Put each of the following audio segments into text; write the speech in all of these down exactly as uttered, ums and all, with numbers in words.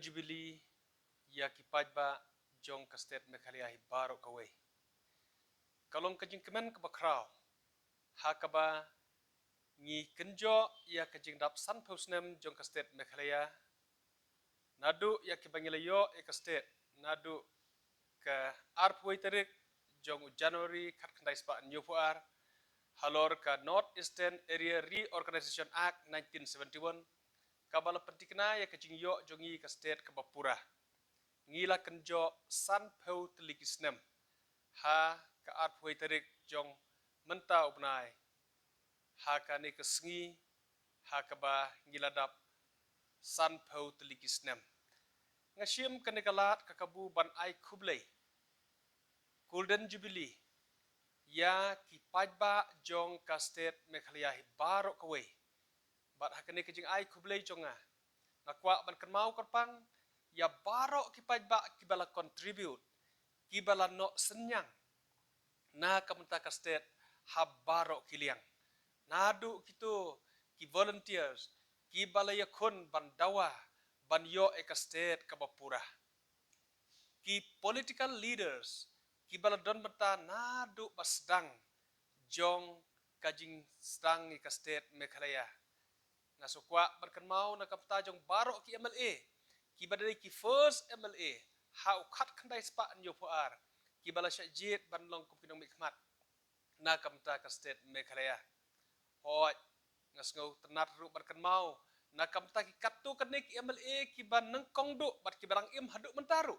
Jubilee ïa ki paidbah jong ka state Meghalaya hi baroh kawei. Ka long ka jingkmen kaba khraw ha kaba ngi kynjoh ïa ka jingdap sanphew snem jong ka state Meghalaya. Naduh ïa kiba ngi la ïoh ïa ka state naduh ka arphew wei tarik jong u January khatkhyndai spah hynñiewphew ar, halor ka North Eastern Area Reorganization Act nineteen seventy-one, kaba la pynthikna ïa ka jingïoh jong ngi ka state kaba pura. Ngi la kynjoh sanphew tylli ki snem ha ka arphew wei tarik jong mynta u bnai, ha kane ka sngi ha kaba ngi la dap sanphew tylli ki snem. Nga shim kane ka lad ka kabu ban ai khublei, Golden Jubilee, ïa ki paidbah jong ka state Meghalaya hi baroh kawei. Bad ha kane ka jingai khublei jong nga, nga kwah ban kynmaw kyrpang ïa baroh ki paidbah kiba la contribute, kiba la noh synñiang na ka bynta ka state ha baroh ki liang. Naduh kito ki volunteers kiba la ïakhun ban dawa ban ïoh ïa ka state kaba pura, ki political leaders kiba la don bynta naduh ba sdang jong ka jingsdang ïa ka state Meghalaya. Nga sngewkwah ban kynmaw na ka bynta jong baroh ki M L A kiba dei ki first M L A ha u khatkhyndai spah hynñiewphew ar, kiba la shah jied ban long kum ki nongmihkhmat na ka bynta ka state Meghalaya. Hooid, nga sngewtynnat ruh ban kynmaw na ka bynta ki katto katne ki M L A kiba nyngkong duh bad kiba dang im haduh mynta ruh,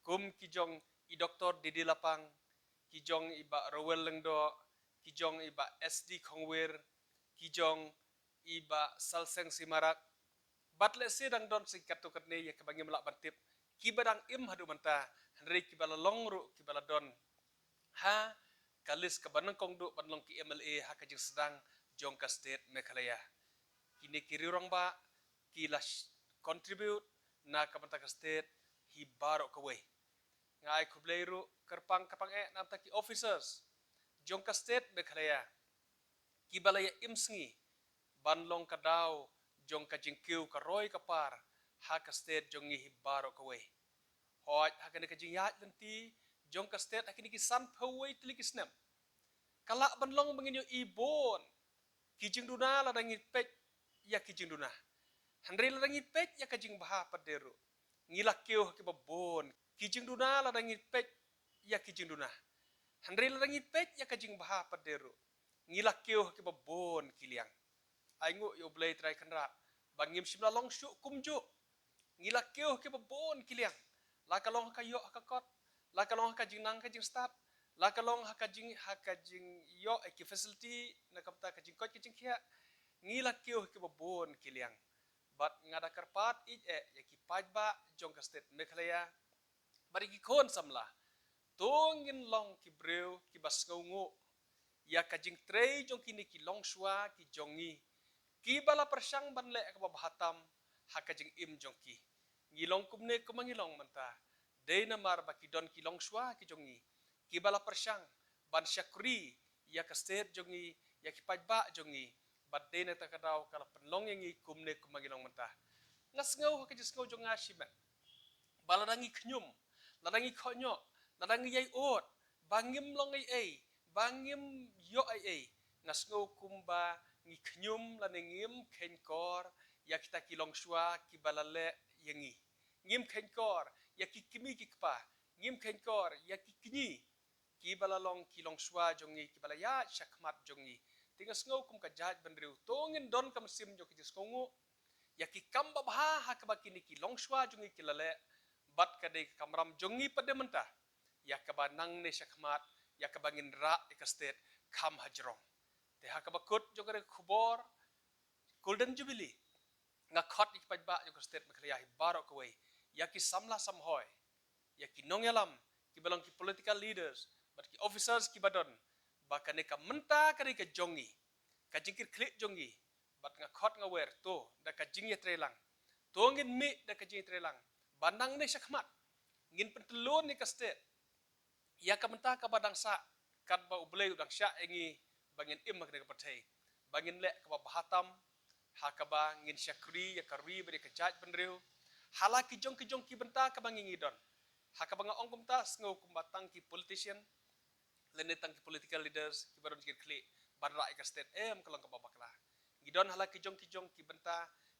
kum ki jong i Doktor D D Lapang, ki jong i Bah Rowell Lyngdoh, ki jong i Bah S D Khongwir, ki jong i Bah Salseng Simarak, bad lehse dang don sa katto katne ïa kiba ngim lah ban tip, kiba dang im haduh mynta, hynrei kiba la long ruh kiba la don ha ka list kaba nyngkong duh ban long ki M L A ha ka jingsdang jong ka state Meghalaya. Kine ki rangbah ki la sh-, contribute na ka bynta ka state hi baroh kawei. Nga ai khublei ruh kyrpang kyrpang eh na ka bynta ki officers jong ka state Meghalaya, kiba la ïa im sngi ban long ka daw jong ka jingkiew ka roi ka par ha ka state jong ngi hi baroh kawei. Hooid, ha kane ka jingïaid lynti jong ka state ha kine ki sanphew wei tylli ki snem, ka lah ban long ba ngin ïohi bun ki jingduna lada ngi peit ïa ki jingduna. Hynrei lada ngi peit ïa ka jingbha pat de ruh, ngi la kiew ha kiba bun ki jingduna lada ngi peit ïa ki jingduna. Hynrei lada ngi peit ïa ka jingbha pat de ruh, ngi la kiew ha kiba bun ki liang. Ai nguh ïa U Blei Trai Kynrad ba ngim shym la long shuh kumjuh. Ngi la kiew ha kiba bun ki liang, la ka long ha ka ïoh ha ka kot, la ka long ha ka jingnang ka jingstad, la ka long ha ka jing, ha ka jingïoh ïa ki facility na ka bynta ka jingkoit ka jingkhiah. Ngi la kiew ha kiba bun ki liang. Bad nga da kyrpad ïeit eh ïa ki paidbah jong ka state Meghalaya bad ïa ki khun samla, to ngin long ki briew kiba sngewnguh ïa ka jingtrei jong kine ki longshuwa ki jong ngi, kiba la pyrshang ban leh kaba bha tam ha ka jingim jong ki. Ngi long kumne kumba ngi long mynta dei namar ba ki don ki longshuwa ki jong ngi, kiba la pyrshang ban shakri ïa ka state jong ngi, ïa ki paidbah jong ngi, bad dei na kata ka daw ka la pynlong ïa ngi kumne kumba ngi long mynta. Nga sngew ha ka jingsngew jong nga shimet ba lada ngi khñium, lada ngi khohñioh, lada ngi ïai ud ba ngim long ei ei, ba ngim ïoh ei ei, nga sngew kumba ngi khñium lane ngim kheiñkor ïa kita ki longshuwa kiba la leh ïa ngi. Ngim kheiñkor ïa ki kmie ki kpa, ngim kheiñkor ïa ki kñi kiba la long ki longshuwa jong ngi, kiba la ïaid shakhmat jong ngi. Te nga sngew kum ka jaitbynriew, to ngin don ka mynsiem jong ka jingsngewnguh ïa ki kam babha ha kaba kine ki longshuwa jong ngi ki la leh, bad ka dei ka kamram jong ngi pat de mynta ïa kaba nangne shakhmat, ïa kaba ngin rah ïa ka state kham hajrong. Te ha kaba kut jong kane ka khubor Golden Jubilee, nga khot ïa ki paidbah jong ka state Meghalaya hi baroh kawei, ïa ki samla samhoi, ïa ki nongïalam, kiba long ki political leaders bad ki officers kiba don, ba kane ka mynta ka dei ka jong ngi, ka jingkitkhlieh jong ngi. Bad nga khot nga wer, to da ka jingïatreilang, to ngin mih da ka jingïatreilang ba nangne shakhmat ngin pyntyllun ïa ka state ïa ka bynta kaba dang sah, katba U Blei u dang shah ïa ngi ba ngin im ha kane ka pyrthei, ba ngin leh kaba bha tam, ha kaba ngin shakri ïa ka ri bad ïa ka jaitbynriew, Ha la ki jong ki jong ki bynta kaba ngi ngi don. Ha kaba nga ong kumta, sngew kumba tang ki politician lane tang ki political leaders kiba don jingkitkhlieh ban rah ïa ka state, em, ka long kaba bakla. Ngi don ha la ki jong ki jong ki bynta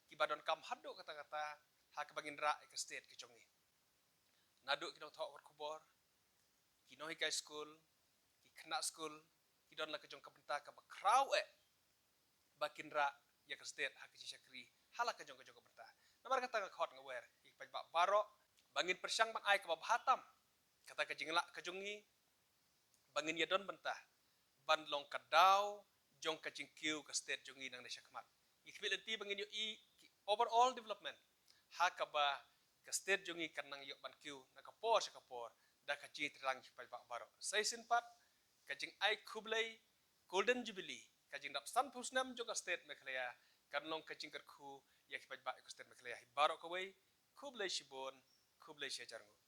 kiba donkam haduh katta katta ha kaba ngin rah ïa ka state ka jong ngi. Naduh ki nongthoh khubor, ki nonghikai skul, ki khynnah skul, ki don la ka jong ka bynta kaba khraw eh ba kin rah ïa ka state ha ka jingshakri ha la ka jong ka jong ka bynta. Namar kata nga khot nga wer ïa ki paidbah baroh ba ngin pyrshang ban ai kaba bha tam kata ka jinglah ka jong ngi, ba ngin ïa don bynta ban long ka daw jong ka jingkiew ka state jong ngi nangne shakhmat. Ngi khmih lynti ba ngin ïohi ki overall development ha kaba ka state jong ngi kan nang ïoh ban kiew na ka por sha ka por da ka jingtreilang ïa ki paidbah baroh. Sa shisien pat, ka jingai khublei Golden Jubilee, ka jingdap sanphew snem jong ka state Meghalaya, kan long ka jingkyrkhu ïa ki paidbah ïa ka state Meghalaya hi baroh kawei. Khublei shibun, khublei shihajar nguh.